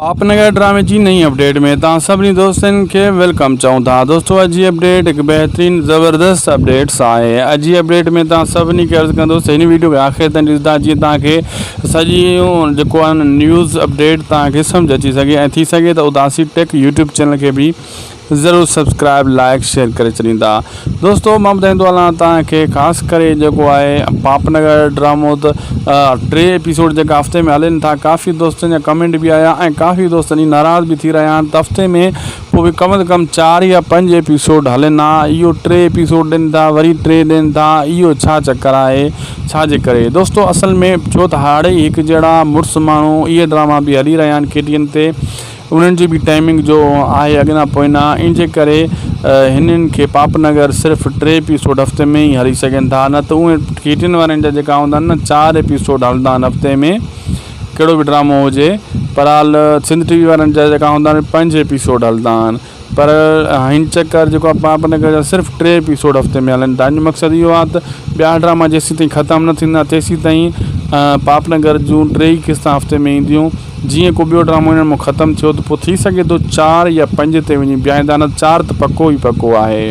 پاپ نگر ڊرامي جي نئين اپڊيٽ ۾ توهان سڀني دوستن کي welcome چئون ٿا دوستو اڄ جي اپڊيٽ هڪ بهترين زبردست اپڊيٽس آهي اڄ جي اپڊيٽ ۾ توهان سڀني کي عرض ڪندس هن ويڊيو کي آخر تائين ڏسندا جيئن توهان کي سڄي جيڪو آهي نيوز اپڊيٽ توهان کي سمجھ اچي سگهي ۽ ٿي سگهي ته اداسي ٽيڪ يوٽيوب چينل کي به ضرور سبسڪرائب لائڪ شيئر ڪري ڇڏيندا دوستو مان ٻڌائيندو هلان توهان کي خاص ڪري جيڪو آهي پاپ نگر ڊرامو ته ٽي ايپيسوڊ جيڪا هفتي ۾ هلن ٿا ڪافي دوستن جا ڪمينٽ به آيا ۽ ڪافي دوست ان ناراض به ٿي رهيا آهن ته هفتي ۾ پوء به ڪم از ڪم چار يا پنج ايپيسوڊ هلن ها اهو ٽي ايپيسوڊ ڏين ٿا وري ٽي ڏين ٿا اهو ڇا چڪر آهي ڇا جي ڪري دوستو اصل ۾ ڇو ته هاڙي هڪ جهڙا مڙس ماڻهو اهي ڊراما به هلي رهيا آهن ڪي ٽي اين تي انهن جي به ٽائمنگ جو آهي اڳنا پوئنا ان جي ڪري هنن کي پاپ نگر صرف ٽي ايپيسوڊ هفتي ۾ ئي هلي سگهن ٿا نه ته اهي ڪيٽين وارن جا جيڪا هوندا آهن نه چار ايپيسوڊ هلندا آهن هفتي ۾ ڪهڙو به ڊرامو هجي پرحال سنڌ ٽي وي وارن جا جيڪا هوندا آهن پنج ايپيسوڊ هلندا آهن پر هن چڪر جيڪو آهي پاپ نگر جا صرف ٽي ايپيسوڊ هفتي ۾ هلن ٿا ان جو مقصد اهو آهي ته ٻيا ڊراما جيسين تائين ختم نه ٿيندا تيسين تائين پاپ نگر جون ٽي ئي قسطا هفتي ۾ اينديون جيئن ڪو ٻيو ڊرامو انهن مان ختم ٿيو ته پوء ٿي سگهي ٿو چار يا پنج تي وڃي بيهائيندا نه چار ته پڪو ئي پڪو آهي.